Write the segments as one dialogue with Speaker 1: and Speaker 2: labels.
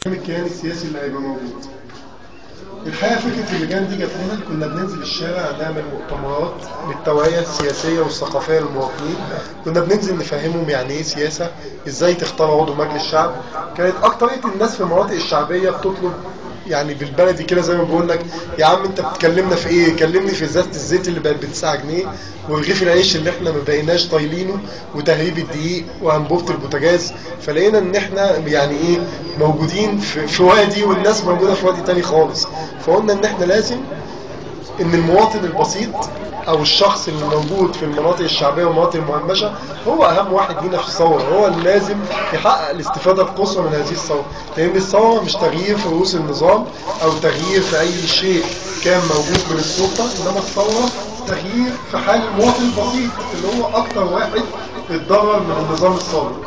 Speaker 1: الكيان السياسي اللي هيبقى موجود. الحقيقة فكرة اللجان دي جت لنا، كنا بننزل الشارع نعمل مؤتمرات للتوعية السياسية والثقافية للمواطنين، كنا بننزل نفهمهم يعني ايه سياسة، ازاي تختار عضو مجلس الشعب. كانت اكترية الناس في المناطق الشعبية بتطلب يعني بالبلدي كده زي ما بقول لك، يا عم انت بتكلمنا في ايه؟ كلمني في ازازة الزيت اللي بقت ب 9 جنيه، ورغيف العيش اللي احنا ما بقيناش طايلينه، وتهريب الدقيق، وانبوبه البوتاجاز. فلقينا ان احنا يعني ايه موجودين في وادي والناس موجودة في وادي تاني خالص. فقلنا ان احنا لازم ان المواطن البسيط او الشخص اللي موجود في المناطق الشعبية والمناطق المهمشه هو اهم واحد لينا في الثورة، هو اللي لازم يحقق الاستفادة القصوى من هذه الثورة، لان الثورة مش تغيير في رؤوس النظام او تغيير في اي شيء كان موجود من السلطة، انما الثورة تغيير في حال المواطن البسيط اللي هو اكتر واحد اتضرر من النظام السابق.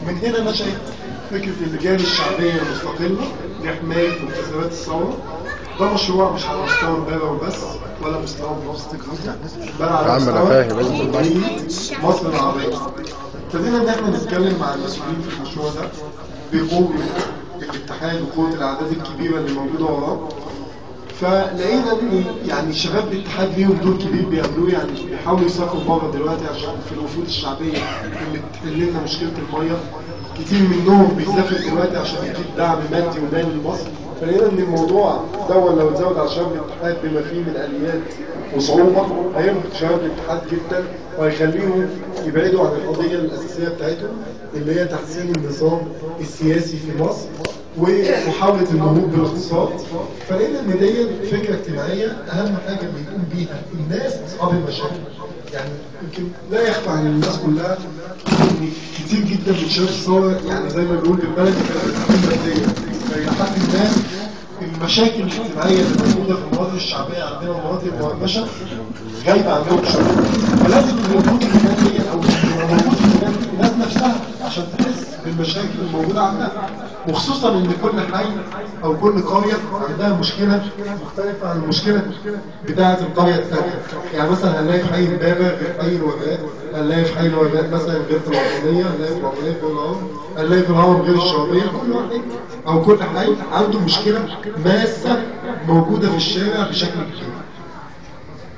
Speaker 1: من هنا نشأت فكرة اللجان الشعبية المستقلة لحماية مكتسبات الثورة. ده مشروع مش على مستوى امبابة وبس ولا مستوى محافظة الجيزة، بل على مستوى مصر العربية. ابتدينا ان احنا نتكلم مع المسؤولين في المشروع ده بقوة الاتحاد وقوة الأعداد الكبيرة اللي موجودة وراه. فلقينا ان يعني شباب الاتحاد ليهم دور كبير بيعملوه، يعني بيحاولوا يسافروا بره دلوقتي عشان في الوفود الشعبية اللي بتحل لنا مشكلة المية. كتير منهم بيسافر دلوقتي عشان يجيب دعم مادي ومالي لمصر. فلقينا ان الموضوع ده لو اتزود على شباب الاتحاد بما فيه من اليات وصعوبة هيربط شباب الاتحاد جدا وهيخليهم يبعدوا عن القضية الاساسية بتاعتهم اللي هي تحسين النظام السياسي في مصر ومحاولة النهوض بالاقتصاد. فلقينا ان دي فكرة اجتماعية اهم حاجة بيقوم بيها الناس اصحاب المشاكل. يعني يمكن لا يخفى عن الناس كلها ان كتير جدا من شباب الثورة يعني زي ما بنقول بالبلدي كانت مادية، فالى حد ما المشاكل الاجتماعية اللي موجودة في المناطق الشعبية عندنا والمناطق المهمشه غايبة عندهم شوية. فلازم الموجود في المناطق دي او موجود في الناس نفسها عشان تحس بالمشاكل الموجودة عندها، وخصوصا ان كل حي او كل قرية عندها مشكلة مختلفة عن المشكلة بتاعه القرية الثانية. يعني مثلا هنلاقي في حي امبابه غير حي الوباء، هنلاقي في حي الوباء مثلا غير في العمرانية، هنلاقي في العمرانية في الهرم، هنلاقي في الهرم غير الشعبية. كل واحد او كل حي عنده مشكلة ماسه موجودة في الشارع بشكل كبير.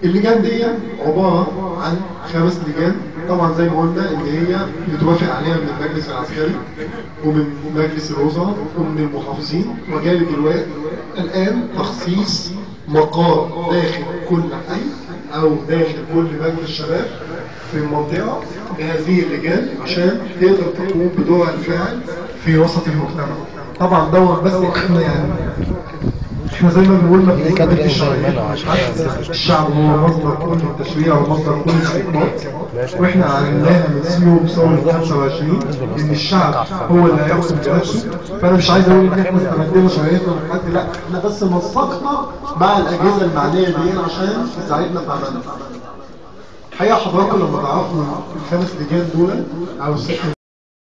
Speaker 1: اللجان دي عبارة عن 5 لجان، طبعا زي ما قلنا ان هي متوافق عليها من المجلس العسكري ومن مجلس الوزراء ومن المحافظين، وجاري دلوقتي الان تخصيص مقر داخل كل حي او داخل كل مجلس شباب في المنطقة لهذه اللجان عشان تقدر تقوم بدورها الفاعل في وسط المجتمع. طبعا دوت بس احنا يعني احنا زي ما بنقول ما بنقولش الشعب هو مصدر كل التشريع ومصدر كل السلطات، واحنا عملناها من يوم ثورة 25 ان الشعب هو اللي هيحكم بنفسه. فانا مش عايز اقول ان احنا استمدينا شرعيتنا من حد، لا احنا بس نسقنا مع الاجهزة المعنية دي عشان تساعدنا في عملنا. الحقيقة حضراتكم لما تعرفوا ال5 لجان دول او ال6